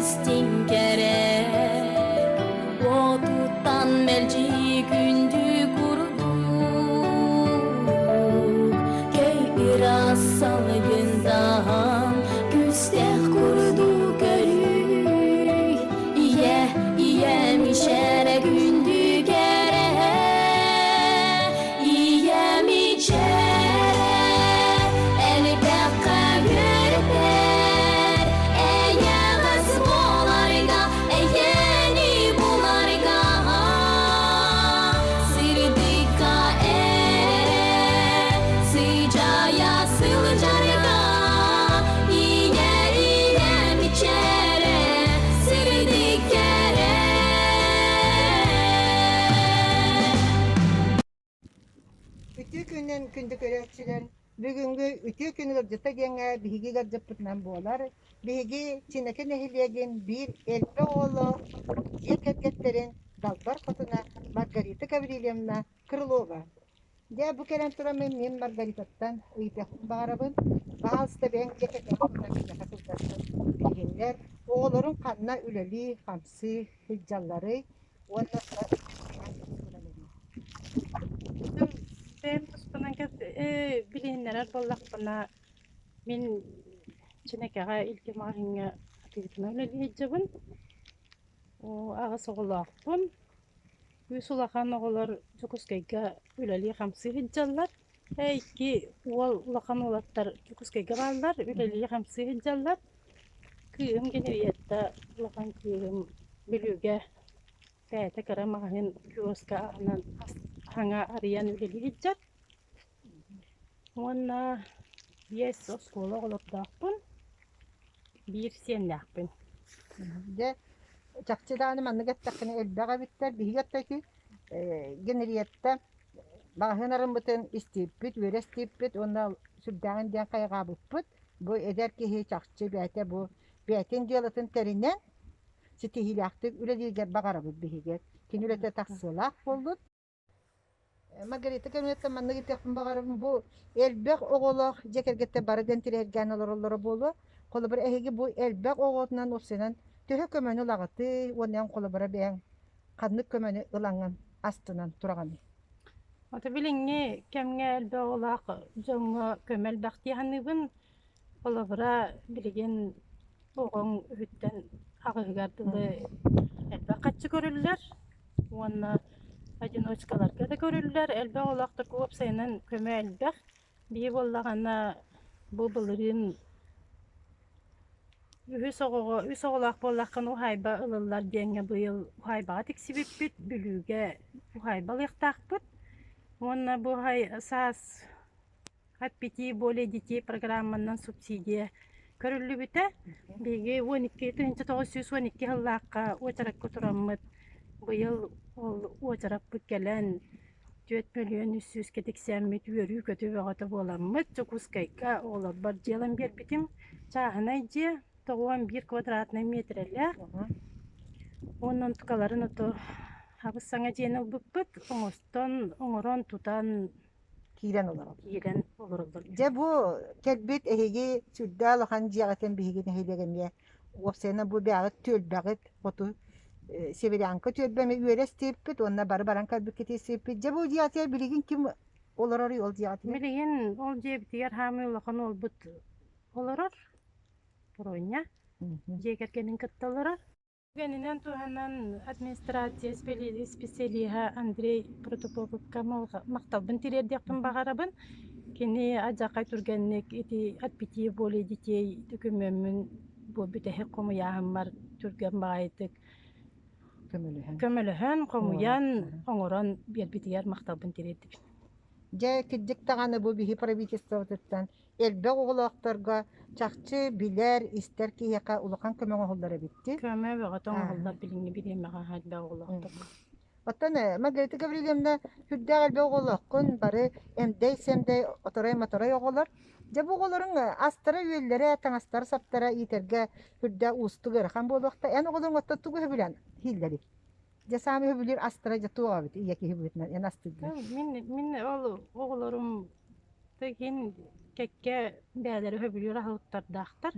Истиҥ кэрэ уотуттан мэлдьи күндү курдук Кэй ыраас салгынтан күүстээх курдук көрүй Ийэ, ийэм ичэрэ күндү кэрэ Ийэм ичэрэ элбэххэ үөрэтэр Эйэҕэс буоларга, эйэни буларга Сырдыкка эрэ сыдьаайа сылдьарга Ийэ ийэм ичэрэ сырдык кэрэ. Үтүө күнүнэн күндү көрөөччүлэр! Бүгүҥҥү үтүө күн ыалдьыта диэҥҥэ биһиги ыалдьыппытынан буолар. Биһиги Чинэкэ нэһилиэгин биир элбэх оҕолоох дьиэ кэргэттэрин далбар хотуна Маргарита Гаврильевна Крылова. Дьэ, бу кэлэн тураммын мин Маргаритаттан ыйытыахпын баҕарабын. Баһаалыста бэйэҥ дьиэ кэргэн туһунан биһиэхэ сылдьаргын билиһиннэр. Оҕолоруҥ ханна үлэлии-хамсыы сылдьалларый уонна Бэйэм туспунан билиһиннэрэр буоллахпына, мин Чинэкэҕэ Илгэ маҕаһыыҥҥа атыыһытынан үлэлии сылдьабын. Аҕыс оҕолоохпун. Үс улахан оҕолор Дьокуускайга үлэлии-хамсыы сылдьаллар. Икки уол улахан уолаттар Дьокуускайга бааллар, үлэлии-хамсыы сылдьаллар. Кыыһым Генриетта улахан кыыһым Бүлүүгэ бэйэтэ кыра маҕаһыын киоска аһынан аһаҥа арыйан үлэлии сылдьар. Уонна биэс оскуола оҕолордоохпун, биир сиэннээхпин. Дьэ, чахчы даҕаны маннык эттэххинэ элбэх эбиттэр. Биһиги оттон ити Генриетта маҕаһыын арыммытын истииппит, үөрэ истииппит уонна сүрдээҕин диэн хайҕаабыппыт. Бу эдэр киһи чахчы бэйэтэ бу бэйэтин дьыалатын тэринэн ситиһиилээхтик үлэлииргэр баҕарабыт биһиги. Кини үлэтэ тахсыылаах буоллун. Маргарита Кэмиэттэн маннык этиэхпин баҕарабын, бу элбэх оҕолоох дьиэ кэргэттэр бары дэнтириэһиргээн олороллоро буолуо. Холобур, эһиги бу элбэх оҕотунан уопсайынан төһө көмөнү ылаҕытый уонна эн холобура бэйэҥ ханнык көмөнү ылаҥҥын астынан тураҕыный? Ото билиҥҥи кэмҥэ элбэх оҕолоох дьоҥҥо көмө элбэх дии саныыбын. Холобура, билигин оҕоҥ үһүттэн аҕыһыгар дылы элбэх харчы көрүллэр уонна одиночкаларга да көрүллэр. Элбэх оҕолоохторго уопсайынан көмө элбэх. Биһи буоллаҕына бу былырыын үһүс оҕоҕо үс оҕолоох буоллаххына уһаайба ылыллар диэҥҥэ быйыл уһаайбаҕа тиксибиппит, Бүлүүгэ уһаайба ылыахтаахпыт. Уонна бу саас От пяти более детей программанан субсидия көрүллүбүтэ. Биһиги 12 1912 сыллаахха уочаракка тураммыт быйыл ол уочараппыт кэлэн 4 300 000 тиксээммит үөрүү-көтүү бөҕөтө буоламмыт Дьокуускайга оҕолорбор дьиэлэн биэрбитим. Чааһынай дьиэ 91 квадратнай миэтэрэлээх. Уонна онтукаларын ото хабыс саҥа дьиэни ылбыппыт. Оҥостон, оҥорон, тутан Киирэн олорор. Киирэн олороллор. Дьэ бу кэлбит эһиги сүрдээх улахан дьиэҕитин биһиги нэһилиэк эмиэ уопсайынан бу бэйэҕит түөлбэҕит хоту Северянка түөлбэ эмиэ үөрэ истиэппит уонна бары баран кэлбиккит истиэппит. Дьэ бу дьиэҕитигэр билигин ким олороруй ол дьиэҕитигэр? Билигин ол дьиэбитигэр хаамыы улахан уолбут олорор. Проня. Дьиэ кэргэнин кытта олорор. Түгэнинэн туһанан администрация специалиһа Андрей Протопоповка махталбын тириэрдиэхпин баҕарабын. Кини адьахай түргэнник ити от пяти более детей дөкүмүөммүн бу бүтэһик хомуйааһыммар түргэн баҕайытык Көмөлөһөн. көмөлөһөн, хомуйан, оҥорон биэрбитигэр махталбын тириэрдибин. Дьэ, кырдьык даҕаны бу биһи правительствобытыттан элбэх оҕолоохторго чахчы билэр, истэр киһиэхэ улахан көмө оҥоһуллар эбит дии. Көмө бөҕөтө оҥоһуллар билиҥҥи бириэмэҕэ элбэх оҕолоохторго. Оттон Маргарита Гаврильевна сүрдээх элбэх оҕолооххун, бары эмдэй-сэмдэй, оторой-моторой оҕолор. Дьэ бу оҕолоруҥ астара-үөллэрэ, таҥастара-саптара иитэргэ сүрдээх уустук ыарахан буолуохта. Эн оҕолоруҥ оттон тугу сөбүлээн иһиллэрий? Дьэ саамай сөбүлүүр астара дьэ туох эбит ийэ киһи быһыытынан эн астыыргын? Мин мин ол оҕолорум иһин кэккэ бэйэлэрэ сөбүлүүр аһылыктардаахтар.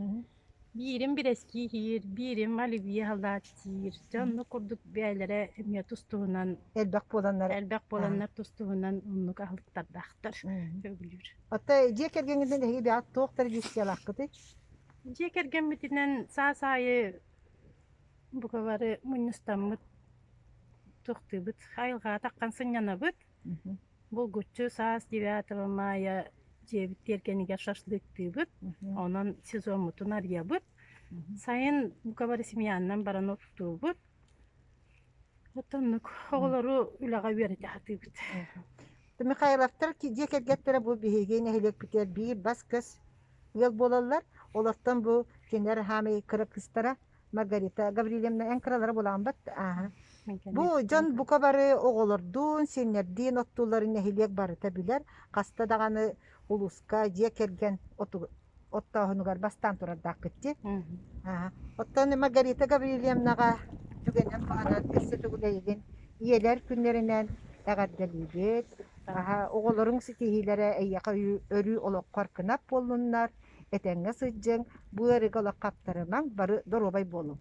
Биирим бирэскии иһиир, биирим оливье халаат сиир. Дьэ оннук курдук бэйэлэрэ эмиэ тус-туһунан Элбэх буоланнар. элбэх буоланнар тус-туһунан оннук аһылыктардаахтар сөбүлүүр. Оттон дьиэ кэргэҥҥитинэн эһиги бэйэҕит туох традициялааххытый? Дьиэ кэргэммитинэн саас аайы бука бары мунньустаммыт туохтуубут, айылҕаҕа таххан сынньанабыт. Булгуччу саас 9 мая дьиэбит тиэргэнигэр шашлыктыыбыт, онон сезоммутун арыйабыт. Сайын бука бары семьянан баран оттуубут. Оттоннук оҕолору үлэҕэ үөрэтэ сатыыбыт. Михайловтар дьиэ кэргэттэрэ бу биһиги нэһилиэкпитигэр биир бас-көс ыал буолаллар. Олортон бу кинилэр хаамай кыра кыыстара Маргарита Гаврильевна эн кыралара булаамбат ааһа. Бу дьон бука бары оҕолордуун, сиэннэрдиин оттуулларын нэһилиэк барыта билэр. Хаста даҕаны улууска дьиэ кэргэн оттооһунугар бастаан турардаахпыт дии. Оттон Маргарита Гаврильевнаҕа түгэнэн туһанан өссө төгүл эйигин ийэлэр күннэринэн эҕэрдэлиибит. Оҕолоруҥ ситиһиилэрэ эйиэхэ өрүү олоххор кынат буоллуннар, Этэҥҥэ сылдьыҥ, бу ыарыыга олох хаптарымаҥ, бары доруобай буолуҥ.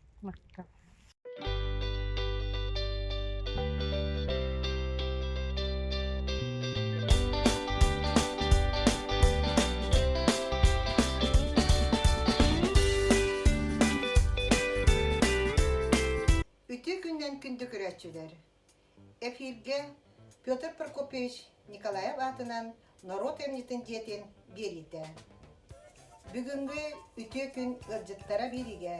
Үтүө күннэн күндү көрөөччүлэр! Эфиргэ Петр Прокопьевич Николаев аатынан норуот айымньытын дьиэтин биэриитэ. Бүгүҥҥү үтүө күн ыалдьыттара биэриигэ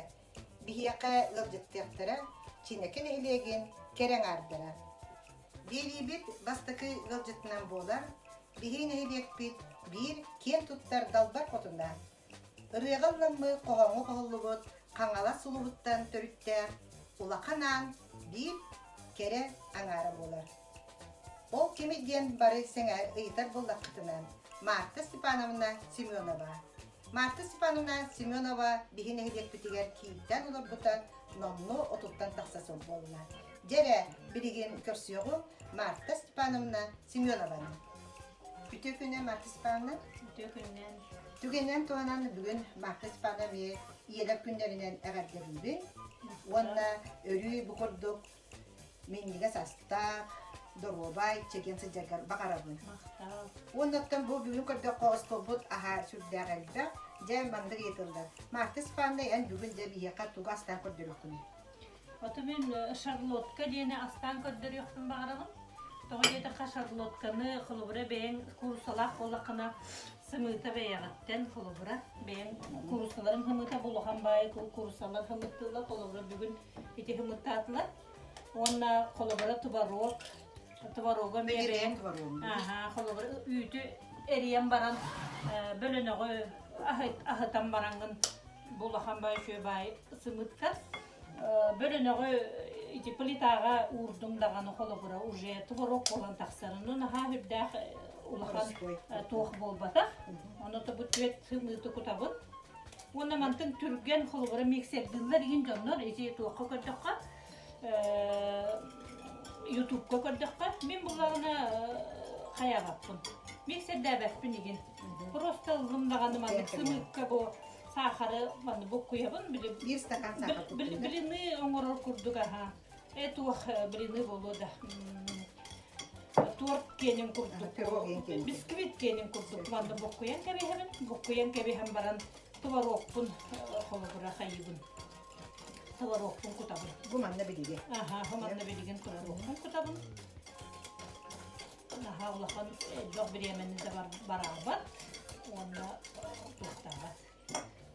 биһиэхэ ыалдьыттыахтара Чинэки нэһилиэгин кэрэ аҥаардара. Биэриибит бастакы ыалдьытынан буолар биһиги нэһилиэкпит биир киэн туттар далбар хотуна Ырыаҕа ылламмыт хоһооҥҥо хоһуллубут Хаҥалас улууһуттан төрүттээх Улахан Аан биир кэрэ аҥаара буолар. Ол кимий диэн бары сэҥээр ыйытар буоллаххытына, Марта Степановна Семенова. Марта Степановна Семенова биһи нэһилиэкпитигэр кииртэн олорбута номнуо отуттан тахса сыл буолла. Дьэ эрэ, билигин көрсүөҕүҥ Марта Степановна Семенованы. Үтүө күнү Марта Степановна. Үтүө күнүнэн. Түгэнинэн туһанан бүгүн Марта Степановна эмиэ ийэлэр күннэринэн эҕэрдэлиибин уонна өрүү бу курдук минньигэс астаах, доруобай, чэгиэн сылдьаргар баҕарабын. Махтал. Уонна оттон бу бүгүн көрдөххө остуолбут аһа сүрдээх элбэх. Дьэ маннык ыйытыллар. Марта Степановна эн бүгүн дьэ биһиэхэ тугу астаан көрдөрүөххүнүй? Оту мин шарлотка диэни астаан көрдөрүөхпүн баҕарабын. Тоҕо диэтэххэ шарлотканы холобура бэйэҥ кууруссалаах буоллаххына сымыыта бэйэҕиттэн холобура бэйэҥ кууруссаларыҥ хымыыта бу улахан баайы кууруссалар хымыттыыллар холобура бүгүн ити хымыттаатылар уонна холобура творог творога эмиэ бэйэҥ аха холобура үүтү эрийэн баран бөлөнөҕү аһытан бараҥҥын бу улахан баайы үчүгэй баайы сымыыткар Бөрөнөҕү ити плитаҕа уурдуҥ даҕаны холобура уже творог буолан тахсар. Ну наһаа үрдээх улахан туох буолбатах. Ону бу түөт сымыыты кутабын. Уонна мантан түргэн холобура миксердыыллар игин дьоннор ити туохха көрдөххө ютубка көрдөххө мин буллаҕына хайаабаппын. Миксердээбэппин игин. Просто ыллым даҕаны маннык сымыыкка бу саахары манна буккуйабын били Биир стакан саахар блины оҥорор курдук аха э туох блины буолуо да торт киэнин курдук бисквит киэнин курдук манна буккуйан кэбиһэбин буккуйан кэбиһэн баран творогпун холобура хайыбын творогпун кутабын бу манна билиги аха бу манна билигин творогпун кутабын наһаа улахан элбэх бириэмэни да бараабат уонна туохтаабат.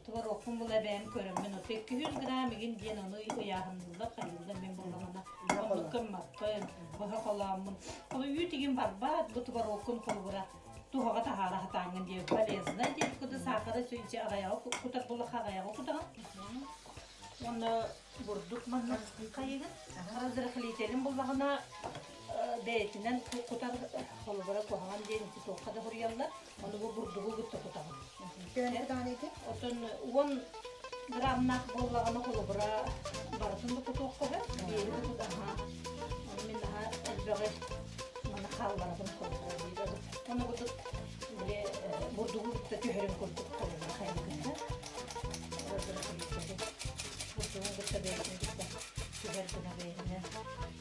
Творогпун була бэйэм көрөммүн оту 200 грамм игин диэн ону ыйааһынныыллар хайыыллар мин буоллаҕына оннук гыммаппын быһа холооммун ол үүт игин барбаат бу творогкун холобура туһаҕа таһаара сатааҥҥын диэн полезно диэн куду саахары сүүнчэ аҕайаҕы кутар буоллахха аҕайаҕы кутаҕын уонна бурдук манна хайыгын разрыхлителин буллаҕына бэйэтинэн кутар холобура куһаҕан диэн ити туохха да суруйаллар ону бу бурдугу кытта кутаҕын оттон уон грамнаах буоллаҕына холобура барытын да кутуохха сөп биэри да кутаха ону мин наһаа элбэҕи маны хаалларабын холобура биир ону кутут били бурдугу кытта түһэрин курдук холобура хайыгын да разрыхлитель. Түһэр гына бэйэтинэн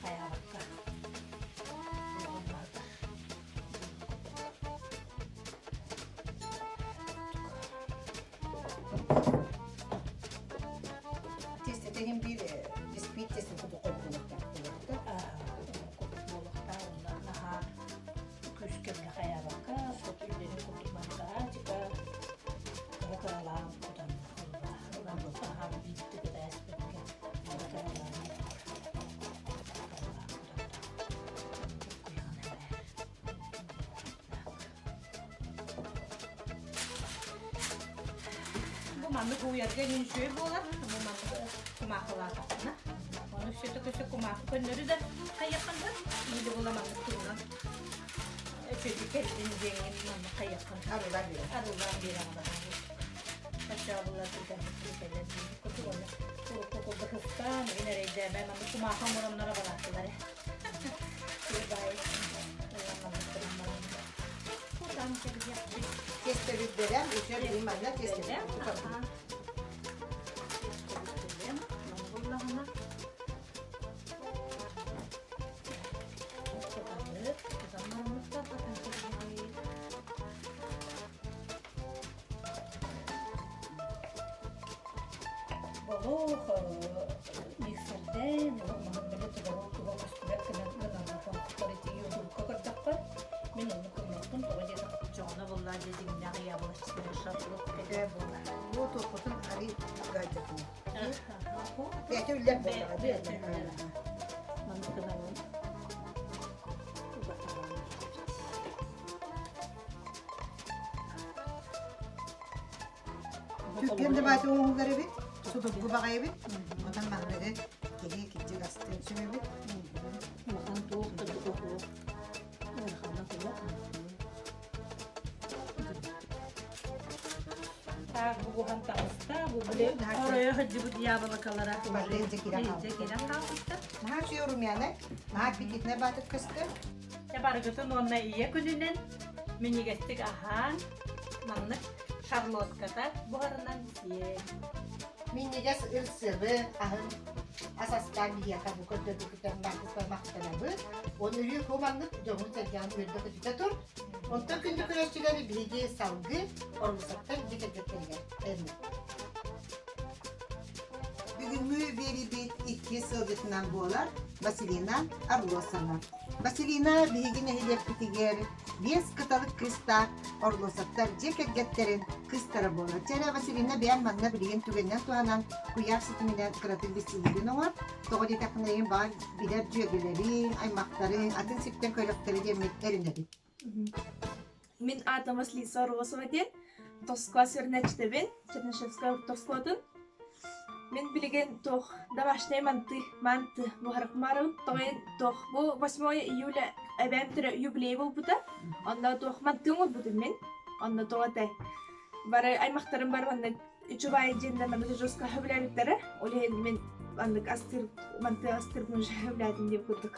хайаабакка. Тестэтигин биир бисквит тестин курдук холбуулуохтаах Курдук буолуохтаах уонна наһаа күүскэ бile хайаабакка сот үллэрин курдук маннык кыра кыралаан кутан ылан биирдик ытааспакка кыра кыралаан Бу маннык уйарга иһин үчүгэй буолар. Бу маннык кумаахылаатаххына. Ону өссө көсө кумаахы көннөрү да хайыаххын да или була маннык туһунан үчүгэйдик кэллин диэҥҥин маннык хайыаххын Арыллан биэрэр. Арыллан биэрэҕин Баччаабыллар түргэнник кэллэр диэбит курдук уонна урукку курдук ыстаан игин эрэйдээмэ маннык кумаахы оҥоронноро барааттылар бай Тестэбит бэлэм, үчүгэй билим манна тестэбит тутабыт. Болуох миксердээн маһын били тугу туга көстүбэт гынан гынан ити ютубка көрдөххө мин оннук гыммаппын тоҕо диэтэх дьоҕуна буоллаа дьэ дьиҥнээх яблочный шашлык Этэ буолар. Бу туохпутун арый гайдатын. Бэйэтэ үллэр буоллаҕа Бэйэтэ үллэр. Маннык гынабын. Түргэн да бааты оҥоһуллар эбит, судургу баҕайы эбит. Онтон манныгы киһи кирдьик астыан сөп эбит. Улахан туох да туох ыарахана суох. Так, бугуһан таҕыста. Бу били оройо сылдьыбыт яблокалара Бары илдьэ киирэн хаалбыттар. Наһаа үчүгэй румяна, наһаа аппетитнай баатык көстөр. Дьэ барыгытын уонна ийэ күнүнэн минньигэстик аһаан, маннык шарлотката буһарынан сиэ. Минньигэс ырсыбы аһын ас астаан биһиэхэ бу көрдөрбүкүтэр махтанабыт. махтанабыт. Уонна өрүү куу маннык дьоҥун-сэргэҕин үөрдэ-көтүтэ тур. Онтон күндү көрөөччүлэр биһиги салгыы Орлусаттан дьиэ кэргэттэригэр эрэнэбит. Бүгүҥҥү биэриибит иккис ыалдьытынан буолар Василина Орлосова. Василина биһиги нэһилиэкпитигэр биэс кыталык кыыстаах Орлосовтар дьиэ кэргэттэрин кыыстара буолар. Чэ эрэ, Василина бэйэм манна билигин түгэнинэн туһанан куйаар ситиминэн кыратык билсиһиибин оҥор. Тоҕо диэтэххинэ эйигин баҕар билэр дьүөгэлэриҥ, аймахтарыҥ, атын сиртэн көрөхтөрө диэммит эрэнэбит. Мин аатым Василиса Орлосова диэн Тоскуа сөрүнэччитэбин, Чернышевскай Тоскуатын. Мин билигин туох домашнай манты, манты буһарыкмарым тоҕойун туох бу 8 июля эбээм төрө юбилей буолбута. Онно туох мантыым буолбутум мин. Онно тоҕо этэй бары аймахтарым бары манна үчүгэй дьиэннэр манна жестко сөбүлээбиттэрэ. Ол иһин мин маннык астыыр манты астыырбын сөбүлээтим диэн курдук.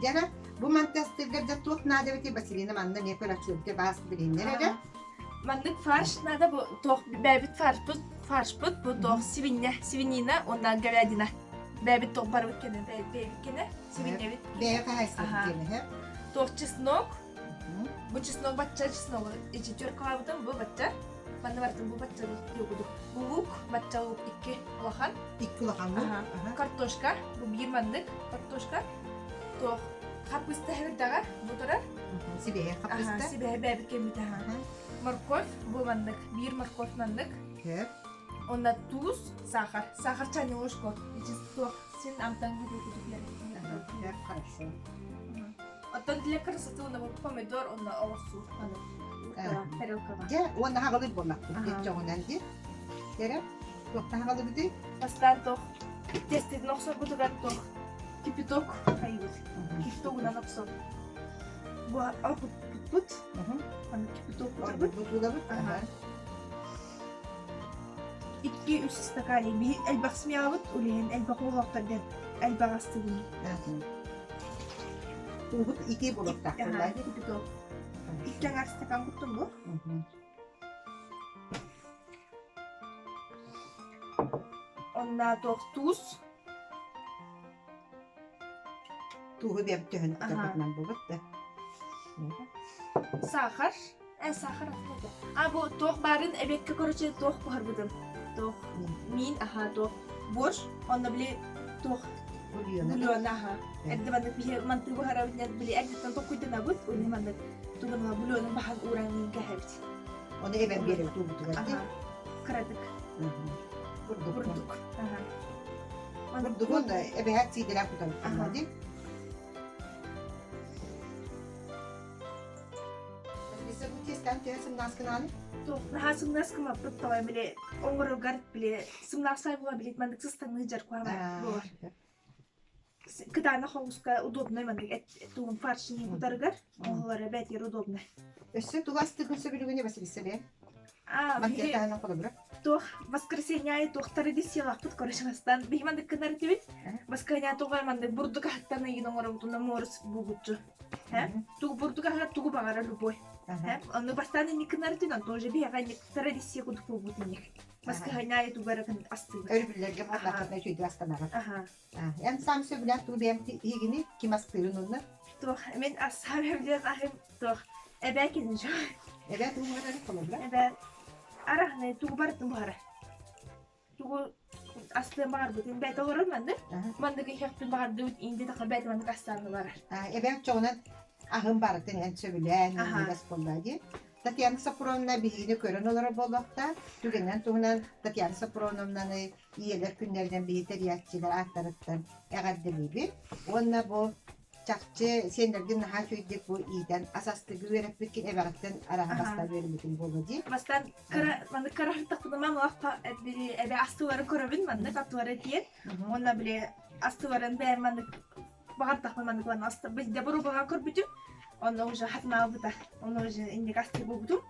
Дьара, бу манты астыыргар дьэ туох наада эбитий Василина манна эмиэ көрөөччүлэргэ баас билиннэр эрэ. Маннык фарш надо бу туох бэбит фаршпыт фаршпыт бу туох свинья свинина уонна говядина бэбит туох барыбыт кэнэ бэбит кэнэ свиньябит Бэйэ хаһаайыстыбыт диэн туох чеснок бу чеснок бачча чесногу ичи теркалаабытым бу бачча манна бартым бу бачча кудук бу лук бачча лук икки улахан Икки улахан лук картошка бу биир маннык картошка туох хаппыста хэбирдэҕэ бу турар Сибиэһэ хаппыста. Сибиэһэ бэйэбит кэммит аха. Морковь бу маннык, биир морковь маннык. Көп. Онна туус, сахар. Сахар чайный ложку. Ичи туох син амтан кутуклер. Көп, хорошо. Оттон для красоты онна помидор, онна оҕурсу. Тарелкаға. Дьэ, уонна хаҕалыр буоллахпыт диэн дьоҕунан дии. Кэрэ, туохтан хаҕалыбытый? Бастаан туох теститин охсорбутугар туох кипяток хайыбыт. Кипятогунан охсор. Бу оргуппут. Аны кипяток кутабыт. Оргутуулабыт. Икки үс стакан биһи элбэх смеябыт, улиһин элбэх уолуохтар диэн элбэх астыбын. Уубут итии буолуохтаах. Кипяток. Икки аҥаар стакан куттум бу. Онна туох туус. Тууһу биэм төһөн Аха. кутарбытынан буолбат да. Сахар. Э, сахар атыната. А, бу туох баарын эбиэккэ короче туох буһарбытым. Туох миин, аха, туох борщ, онно били туох Бульона. бульона, аха. Эрдэ маннык биһи мантыы буһарабыт, нет, били эрдэттэн толкуйданабыт, уонна маннык тугунала бульонун баһан ууран миин кэһэбит. Ону эбэн биэрэбит уубутугар дии. Аха. Кыратык. Бурдук. Бурдук. Аха. Маннык Бурдугун эбэһээт сиидэлээх кутабыт Аха. дии. Тестан төһө сымнаас гынааны? Туох наһаа сымнаас гыммаппыт тоҕо били оҥоругар били сымнаах сай була билит маннык сыстаҥныы дьаркуһама буолар. Кытаанах оҕуска удобнай маннык эт тугун фаршын кутарыгар оҥоһуллара бээтигэр удобнай. Өссө тугу астыгын сөбүлүгүнэ Василиса бэйэ? А, биһи Макетаһынан холобура. туох воскресенье аайы туохтары десиялаахпыт короче бастаан биһи маннык гынар этибит. Воскресенье тоҕо маннык бурдук аһыттан ыйын оҥоробутуна муорус бугуччу. Тугу бурдук аһыгар тугу баҕарар любой. Онно бастаан инник гынар этин, онтон уже биһиэхэ инник традиция курдук буолбут инник. Воскресенье аайы тугу эрэ астыыбыт. Өрөбүллэргэ буоллаххытына үчүгэйдик астанаҕыт. Эн саам сөбүлээн тугу бэйэм иһигини ким астыырын онно? Туох, мин ассаам сөбүлээн аһым туох эбээ кинжо. Эбээ тугу буһарар холобура? Эбээ арахны тугу барытын буһарар. Тугу астыан баҕарбытын бэйэтэ олорор маннык. Маннык иһиэхпин баҕардыбыт инде таха бэйэтэ маннык астаан барар. Эбээ оччоҕунан аһын барытын эн сөбүлээн минньигэс буолла дии. Татьяна Сафроновна биһигини көрөн олорор буолуохтаах. Түгэнинэн туһунан Татьяна Сафроновнаны ийэлэр күннэринэн биһи тэрийээччилэр ааттарыттан эҕэрдэлиибит. Уонна бу чахчы сиэннэргин наһаа үчүгэйдик бу иитэн ас астыгы үөрэппиккин эбэҕиттэн араһа бастаан үөрэммитин буолуо дии. Бастаан кыра маннык кыра сырыттахпына мамалаахха били эбэ астылары көрөбүн маннык аттылары тиэн уонна били астыларын бэйэм маннык баҕардахпын маннык уонна аста билде боруобалаан көрбүтүм онно уже хатынаабыта онно уже инник астыы буолбутум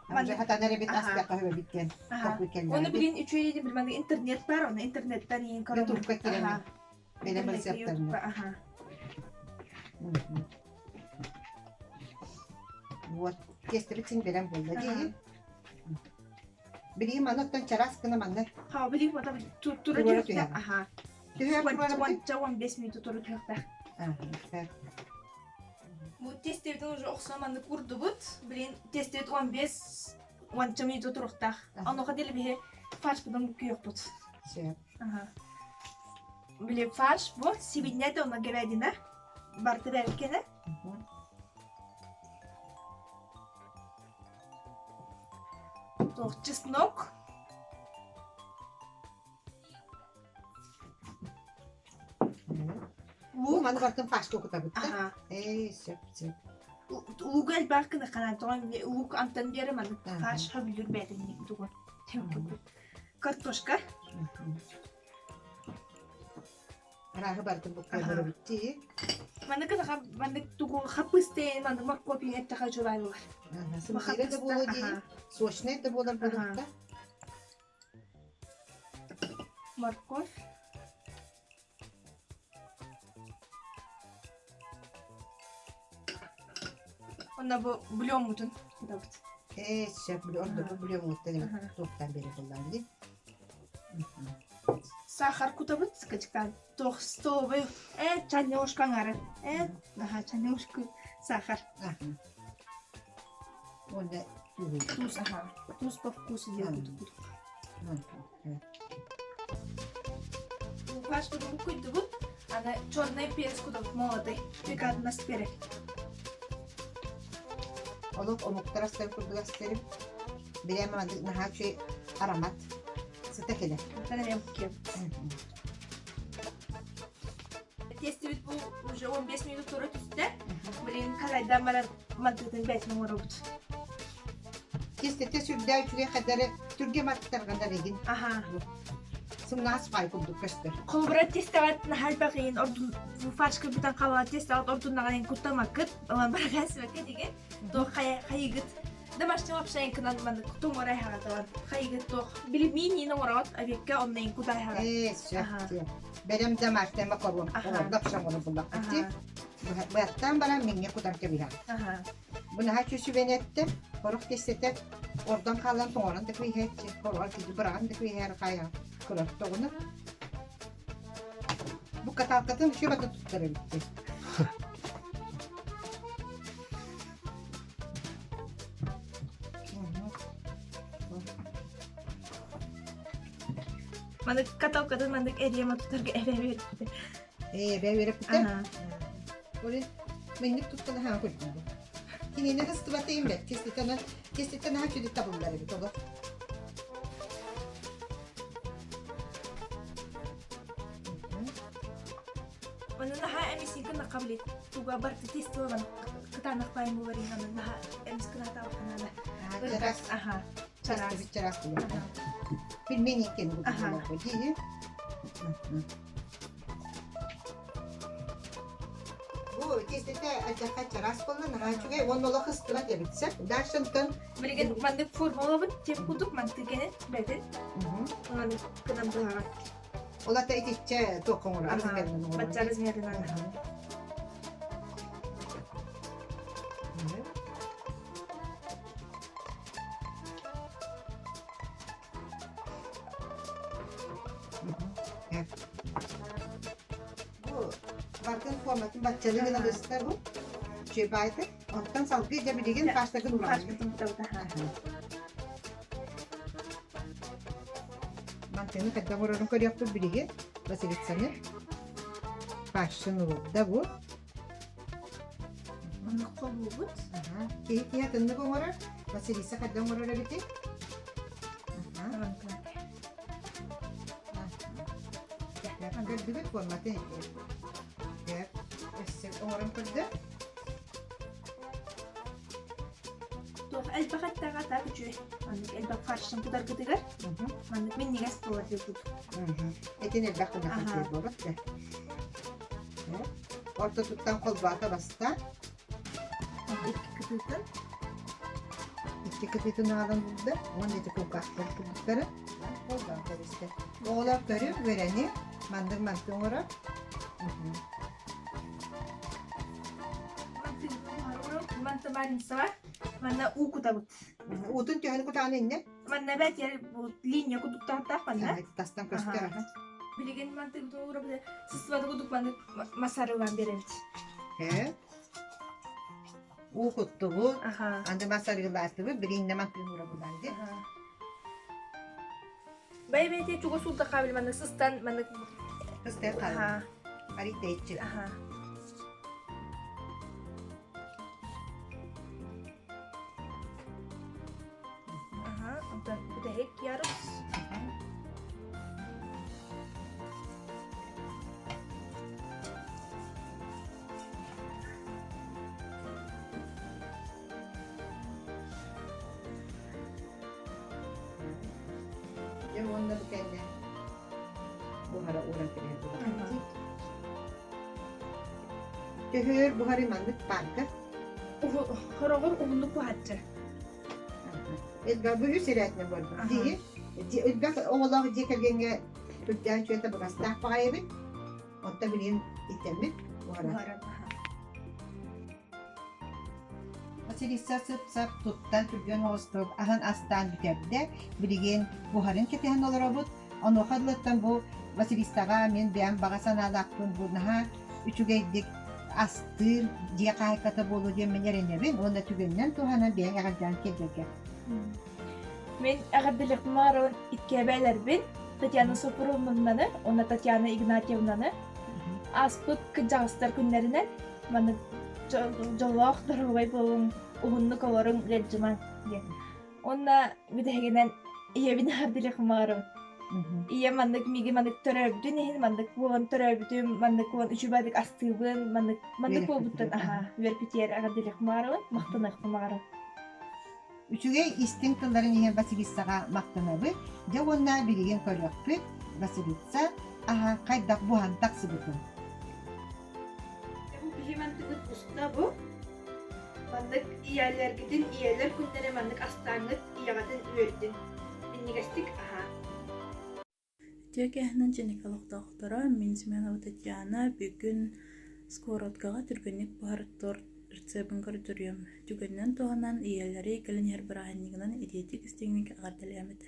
Уже хатанар эбит астыахха сөбөбүт диэн толкуй кэллэҕэ. Оны билин үчүгэй диэн маннык интернет бар, оны интернеттен иин көрөмүн. Ютубка киирэн бэлэм рецептарына. Аха. Вот, тестэбит син бэлэм буолла дии. Билигин маны оттон чараас гына манна. Ха, билигин мата тура түһүөхтээх. Аха. Түһүөх Уонча 15 минут тура түһүөхтээх. Аха. Бу тестэбитин уже охсон маннык курдубут. Блин, тестэбит 15 уонча минут туруохтаах. Онуоха диэри биһи фаршпытын күйүөхпүт. Сөп. Аха. Били фарш бу сибинньэ да онно говядина. Барыта бэркэнэ. Туох чеснок. Уу маны бартын фаршка кутабыт да? Ээ, сөп, сөп. Луга элбэх гына ханан тоҕон лук амтан биэрэ маннык фарш хөбүлүр бээтинник тугун. Картошка. Арааһы бартын буккайбарабыт дии. Маннык гына маннык тугу хаппыстeen маннык моркуоп иҥэттэхэ үчүгэй буолар. Сымсыыра да буолуо дии. Сочнай да буолар буолуохта. Морковь. Онно бу бульоммутун кутабыт. Ээ, сөп, ордук бульоммуттан туохтан биэрэ буоллаҕа дии. Сахар кутабыт, скачкан туох столовый, э, чайная ложка аҥаары. Э, наһаа чайная ложка сахар. Уонна Туус, аха. Туус по вкусу диэн кутубут. Фаршпытын куйдубут. Аны черный перец кутабыт молотый. Пикантность перец. Олох омуктар астарын курдук астарым. Бирэм маннык наһаа үчүгэй аромат сыта кэлэр. Тестибит бу уже 15 минут тура түстэ. Блин, калайдан баран мантытын бэйэтин оҥоробут. Тиэстэтэ сүрдээх үчүгэй хадары түргэ маттарганар игин. Аха. Сымнаҕас пай курдук көстөр. Холобура тестэҕит наһаа элбэх иин ордун фаршка бүтэн хаалла тестэҕит ордуннаҕын ин куттамаккыт ылан барагаасыбакка диги туох хайыгыт домашний вообще кынан маннык туҥорай хаҕаталан хайыгыт туох били миин иин оҥороот обекка онно ин кутай хаҕат Ээ, сөп, Бэлэм домашний макарон. Оҕордо пшаҥону буллахпыт дии. Быаттаан баран миҥҥэ кутан кэбиһэҕин. Бу наһаа чүсүбэни эттэ, хорох тиэстэтэ ордон хаалан тоҥорон да кыйыһааччы, хороҕор киһи быраҕан да кыйыһаар хаайа көрөр тоҕуна. Бу каталкатын үчүгэй бата туттар эбиттэр. Маннык каталкатын маннык эриэм тутарга эбэ үөрэппитэ. Ээ, эбэ үөрэппитэ. Олин маннык туттан аһаан көрдүм. Кинини хыстыбата имбэт, теститен теститен аһа чүдү табыллар эбит олох. Онон наһаа эмисинкин нахабли туга барты тестилабан кытаанах баайым булар иһанын наһаа эмис кынаатаабаханаана. Чарас. Аха. Чарас. Чарас. Пельмени кен дии. Бу тиэстэтэ ачахха чараас буолла, наһаа үчүгэй уонна олох ыстыбат эбит сөп. Дальше Билигин маннык формулабыт тем кудук мантыы кэнэн бэтин. Маннык кынан быһаҕат. Ол ата итиччэ туох оҥорор размерынан оҥорор. Бачча размерынан. Бу бартын форматын баччаны гына быста бу. Чебайты. Оттон салгыы дьэ билигин паштагын уран. Мантыны хайдах оҥорорун көрүөхпүт билигин Василицаны. Пашын уурда бу. Маннык холуубут. Киһи киһи атыннык оҥорор. Василиса хайдах оҥорор эбитий? Көрдүгүт форматын ити. Өссө оҥорон көрдө. Туох элбэх эттээх атаак үчүгэй. Маннык элбэх фаршын кутаргытыгар маннык минньигэс буолар диэбит. Этин элбэх гына буолар да. Ортотуттан холбоото баста. Икки кытыытын. Икки кытыытын аҕалан булда. Уонна ити кулгаахтар курдуктары холбоон кэбистэ. Оҕолор көрү, үөрэни, маннык манты оҥорор. Манта Маринцева. Манна уу кутабыт. Уутун төһөнү кутаҕын иннэ? Манна бэт линия кудуктаахтаах манна. Тастан көстөр. Билигин мантыгытын уурабыт сысвады кудук маннык масарылан беребит. Э? Уу куттубут, аны масарылаатыбыт, билигин мантыгын уурабылан ди. Бай бэйте чугас султа кабель маннык сыстан маннык Сыстан хаалбыт. Аритейчи. Аха, онтон бүтэһик ярус. Дьэ уонна бу кэннэ буһара ууран кэбиһэр Төһөр буһары маннык паарка Хороҕор уһуннук буһааччы. Элбэх бу үс ирээтинэ буолбут. Дии элбэх оҕолоох дьиэ кэргэҥҥэ үрдээн үчүгэй табыгастаах баҕайы эбит. Онто билигин иттэммит буһара. Василиса сып-сап туттан түргэн оҕустук аһын астаан бүтэрдэ. Билигин буһарын кэтэһэн олоробут. Онуоха дылыттан бу Василисаҕа мин бэйэм баҕа санаалаахпын бу наһаа үчүгэйдик астыыр дьиэ хаһаайката буолуо диэммин эрэнэбин уонна түгэнинэн туһанан бэйэҥ эҕэрдэҕин тиэрдэргэ. Мин эҕэрдэлиэхпин баҕарабын икки эбээлэрбин Татьяна Сопруннаны уонна Татьяна Игнатьевнаны ааспыт кырдьаҕастар күннэринэн маннык дьоллоох доруобай буолуҥ, уһуннук олоруҥ, ыалдьымаҥ диэн. Уонна бүтэһигинэн ийэбин эҕэрдэлиэхпин баҕарабын. Ийэм маннык миигин маннык төрөөбүтүн иһин маннык буолан төрөөбүтүм, маннык буолан үчүгэйдик астыыбын, маннык маннык буолбуттан аһаа үөрпүтүгэр эҕэрдэлиэхпин баҕарабын, махтаныахпын баҕарабын. Үчүгэй истиҥ тылларын иһин Василисаҕа махтанабыт. Дьэ уонна билигин көрүөхпүт Василиса аһа хайдах буһан тахсыбытын. Бу биһи мантыбыт уста бу. Маннык ийэлэргитин ийэлэр күннэрэ маннык астааҥҥыт ийэҕитин үөрдүн. Минньигэстик аһаа. Үтүө киэһэнэн Чинэкэ олохтоохторо, мин Семенова Татьяна бүгүн сковородкаҕа түргэнник буһар торт рецебин көрдөрүөм. Түгэнинэн туһанан ийэлэри кэлин иһэр бырааһынньыгынан итиитик-истиҥник эҕэрдэлиэм этэ.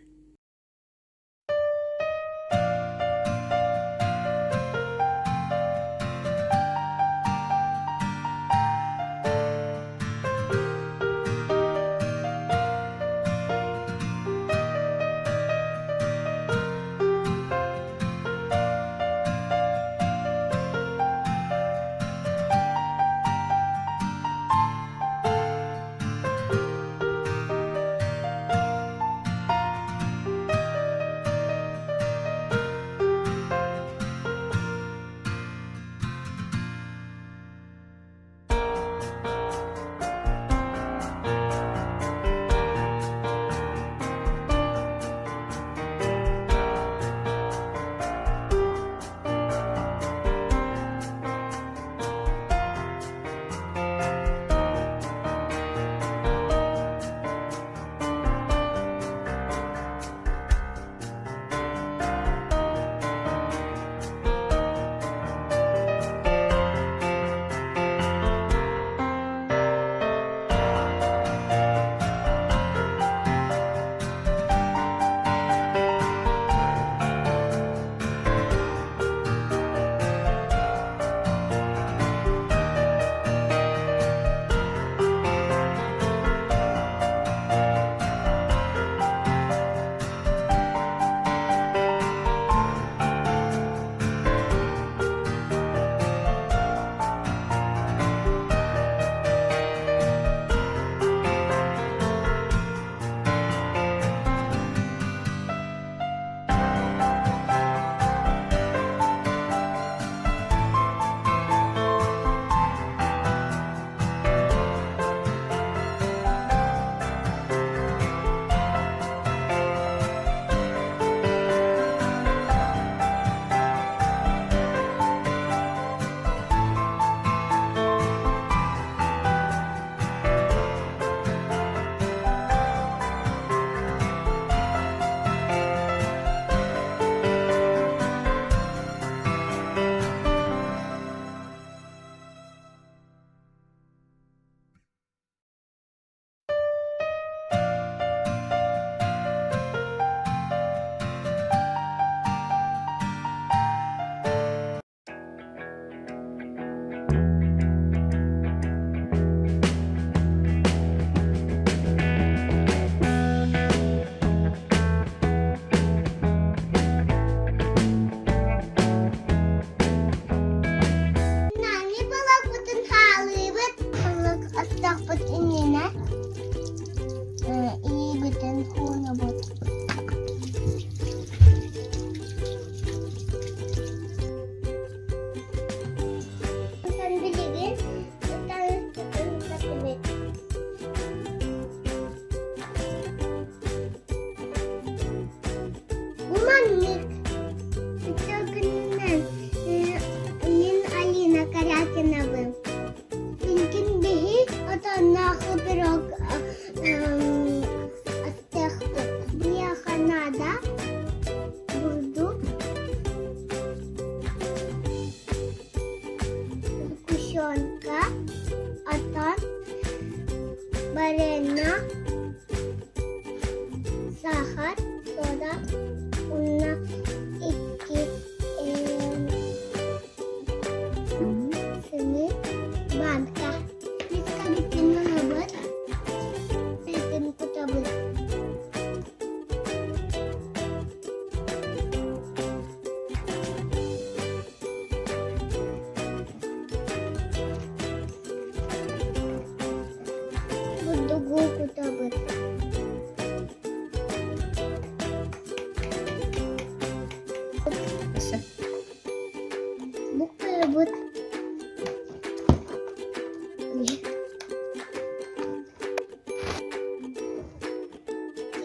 уурабыт.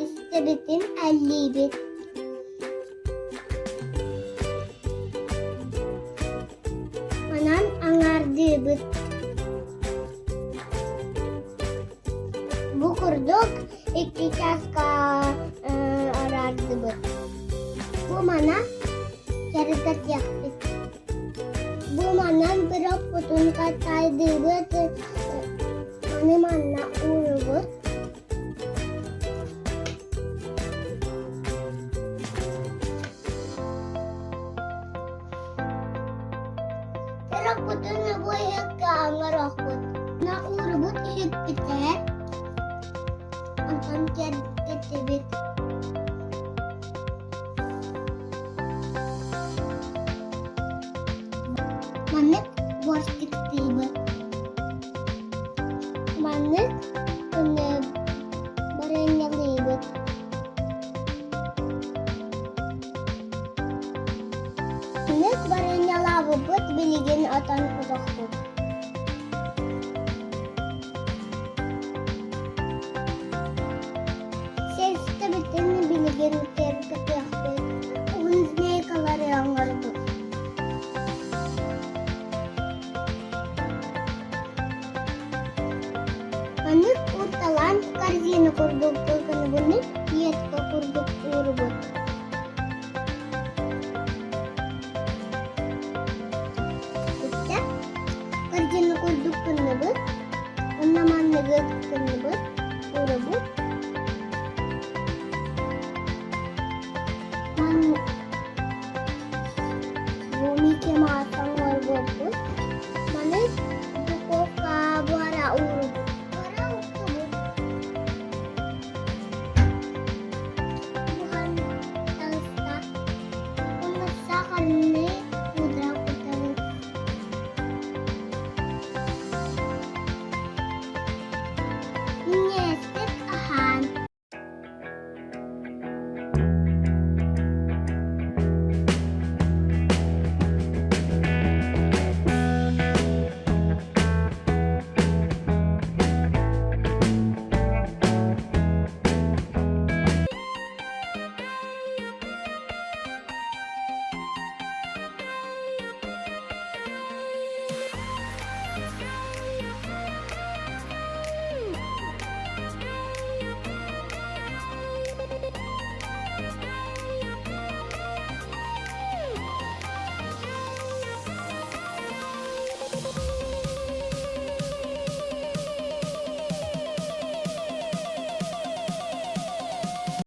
Истэбитин аллиибит. Манан аҥаардыыбыт. Бу курдук икки чааска араардыбыт. Бу манан кэргэтиэхпит. Бу манан пирогпутун хатайдыыбыт, маны манна уурубут. Пирогпутун бу иһиккэ оҥоруохпут. На уурубут иһиппитэ, онтон кэргэтибит. Маннык бортиктыыбыт. Маннык барыанньалыыбыт. Маннык барыанньалаабыппыт билигин отон кутуохпут. Сиэстэбитин билигин киэргэтиэхпит, уһун змейкалары оҥордум. Маннык уурталаан корзина курдук гынабыны ветка курдук уурубут. Үстэ корзина курдук гынныбыт, онно манныгы гынныбыт, уурабыт.